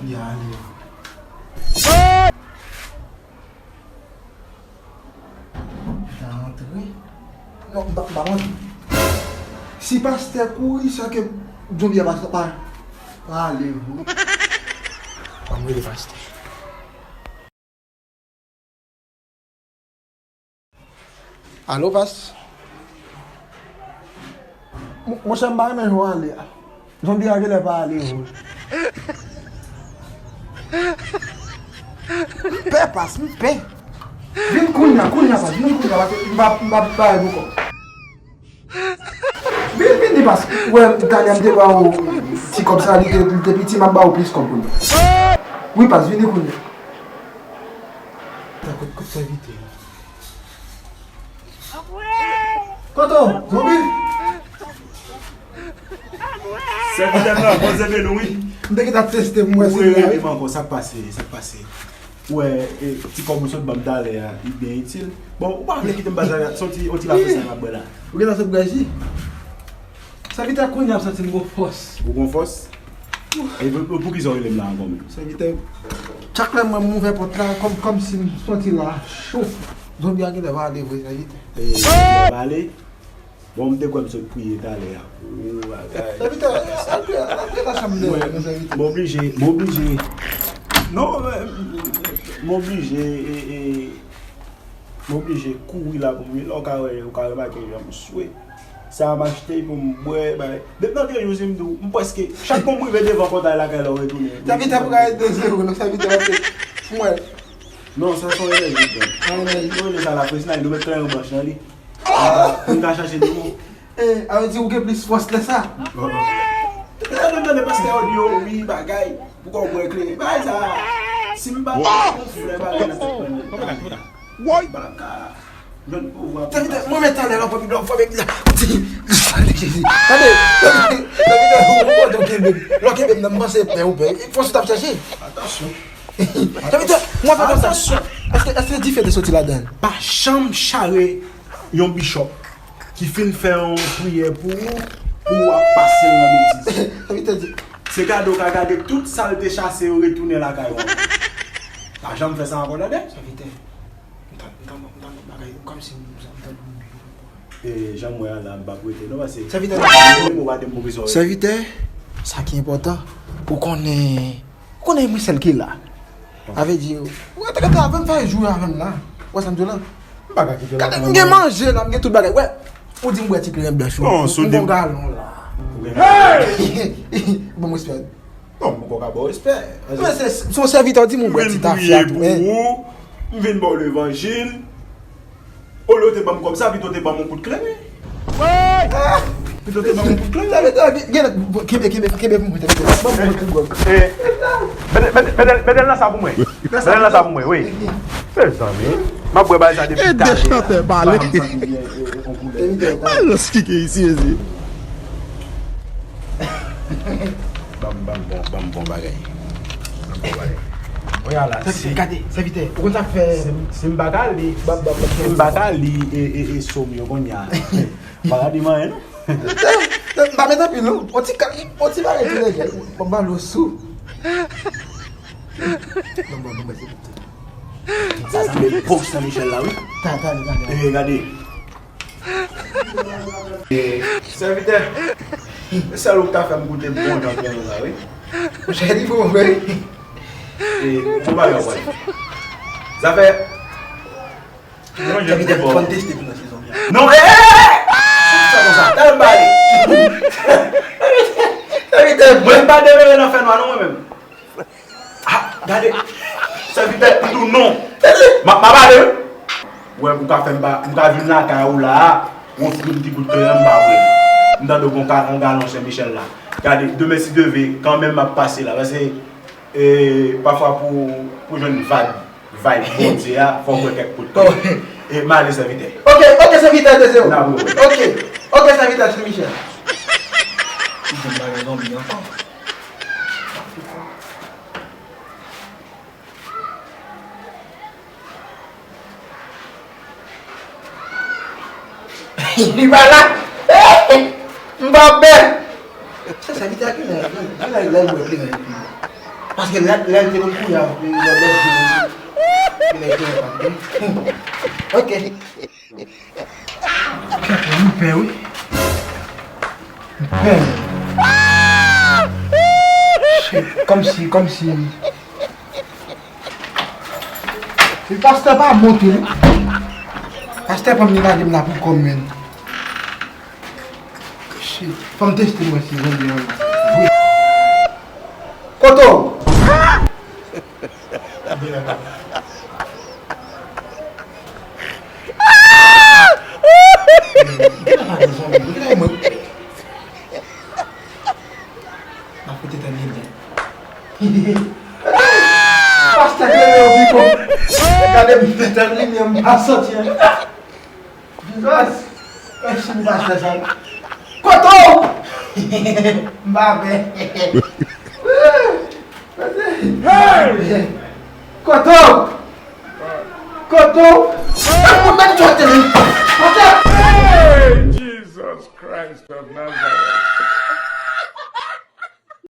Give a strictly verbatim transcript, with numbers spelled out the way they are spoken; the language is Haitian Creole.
Ya ale. Li ta rantre. Non, m pa, m pa rantre. Si pastè kouri, sa ke zonbi a pa, pa, pa ale vre. Ban m rele pastè. Alo, pas. Mon, monchè, m pa renmen jan w ale a. Zonbi a genlè pa ale vre. M pè, pas, m pè. Vin kounye a, kounye a, pas. Vin kounye a, pas. M pa, m pa, m pa bay pou kò. Vin, vin, vin, pas. Ou wè, talè m te ba w ti kòb sa, li te, li te piti, m ap ba w plis kòb kounye a. Wi, pas, vini kounye a. Tankou kout sèvitè. Kote w, zonbi? Sèvitè m nan, poze men nou wi. M te gentan teste m wè si l la wi. Rele m ankò, sa k pase, sa k pase? Ou wè, e, ti kòb ou sot ban m talè a, li byen itil. Bon, ou pa vle kite m ba sa, se yon ti, yon ti lafe sa m ap bwè la. Ou gentan sot bwè ji? Sèvitè, kounye a m santi m gon fòs. Ou gon fòs? E pou, pou, poukisa w rele m la ankò menm? Sèvitè, chak lè mwen m ouvè pòt la, kòm, kòmsi m santi la cho. Zonbi a genlè va ale vre, sèvitè. E, va ale? Bon, m te kwè m sot priye talè a. O, bagay. Sèvitè, antre, antre nan chanm de nou, sèvitè. M oblije, m oblije. Non, men, m oblije, e, e, M oblije kouri la pou m vin la, ou ka wè, ou ka remake jan m swe. Sa a m achte pou m bwè, bagay. Depi nan de jou, si m di w, m prèske, chak kou m rive devan pòtay lakay la, ou retounen. Sèvitè pou gade de zewo, non, sèvitè, paske m wè. Non, sa se yon enèji, bon. Yon enèji. Nou rele sa la presnay, nou met kleren branch nan li. Pou n ka chache nimewo. E, a vle di ou gen plis fòs lè sa. Lè nou tande pastè yo di yo, wi, bagay, pou kò w bwè kleren. Bagay sa, si m pa gonfle bagay nan tèt mwen, Woy! Baka. Jwenn pouvwa pou pase. Mwen menm talè lè w fè Bib la, w fè Bib la. Di, di, Jezi. Tande, tande, tande, tande, ou konn kenbe m. Lè w kenbe m nan, m panse pè ou pè. Fòs ou t ap chèche. Atansyon. Tande, mwen fè konsa. Atansyon. Èske, èske dife te soti ladan l? Pa janm chare yon bichòp ki fin fè yon priyè pou ou, pou w ap pase nan betiz. Tande, tande. Se gade w ka gade tout sa l te chase yo retounen lakay ou ankò. Pa janm fè sa ankò, tande? Sèvitè, m ta, m ta, m ta nan bagay, kòmsi m, m ta nan yon biwo. E, jan m wè a la, m p ap rete non, paske Sèvitè, ou pa te m pwofesè. Sèvitè, sa ki enpòtan, ou konnen, ou konnen mwen sèl ki la. Sa vle di, ou rete, rete avè m, fè jou avè m la. Ou wè sa m di w la? M pa ka kite w la. Gade, m gen manje la, m gen tout bagay. Wè, ou di m bwè ti kleren blanch ou. Non, m gon galon la. Ou gen galon. Ban m respè. Non, m poko ka ba w respè. Men se, se yon sèvitè w di m ou bwè ti tafya tou, men. M vin ba w levanjil. Olye w te ban m kòb sa, pito w te ban m yon kout kleren. Pito w te ban m yon kout kleren. Sa vle di, gen, gen, kenbe, kenbe, kenbe pou mwen, kenbe. Ban m yon kout gwòg. Eh, mete, mete, mete, mete l nan sa pou mwen. Mete l nan sa pou mwen, wi. Mezanmi, m ap bwè bagay sa depi talè a. Ede chantè pale. Mwen, lòs ki gen isi, isi. Ban m, ban m bon, ban m bon bagay. Ban m bon bagay. Oya la, si, gade, sèvitè, ou konn sa k fè? Si m, si m pa ka li, si m pa ka li, e, e, e, som yo kounye a. Pa ka di m anyen, non. M pa met anpil, non. On ti ka, on ti bagay tou lejè. Ban m ba l sou. Ban m, ban m, ban m, sèvitè. Sa sanble bon Sen Michèl la, wi. Tande, tande, tande. E, gade. E, sèvitè, se sèl ou k ka fè m goute bon jan kleren la, wi. Monchè, li bon vre. E, bon bagay, wè. Zafè. Sèvitè, fò n teste pou nou sezon byen. Non, e, e, e, e! Sa konsa, talè m pale. Sèvitè, mwen pa demere nan fènwa, non, mwen menm. Ah, gade. Sèvitè, m di w non. M ap, m ap ale, wi. Ou wè, ou ka fè m pa, m ka vin lakay ou la a, ou ofri m ti kout kleren, m pa vle. M tande w gon ka, yon galon Sen Michèl la. Gade, demen si Dye vle, kanmenm m ap pase la, paske, e, pafwa pou, pou jwenn vag, vibe Bondye a, fò w kwè kèk kout kleren. E, m ale sèvitè. Ok, ok, sèvitè de zewo. N ap rewè. Ok, ok, sèvitè Sen Michèl. Ou jwenn bagay zonbi ankò. Li pa la. M pa pè. Se sèvitè ki la, ki la, lè l bwè kleren epi. Paske lè, lè l te konn kouri a, lòt jou, li lè te konn. Ok. Kèt, m pè, wi. M pè. Shit, kòmsi, kòmsi. E pastè pa monte, non. Pastè pa m li lage m la pou kò m, menn. Shit. Fò m teste m wè si jan li an. Wi. Kote w? M ap fout etèn limyè. Pastè klere yo pi fò. Gade m etèn limyè, m pa santi anyen. Jizas! Mèsi pou pastè sa. Kote w? M pa pè. Hey! Kote w? Kote w? Hey! Pastè! Hey, Jesus Christ of Nazareth.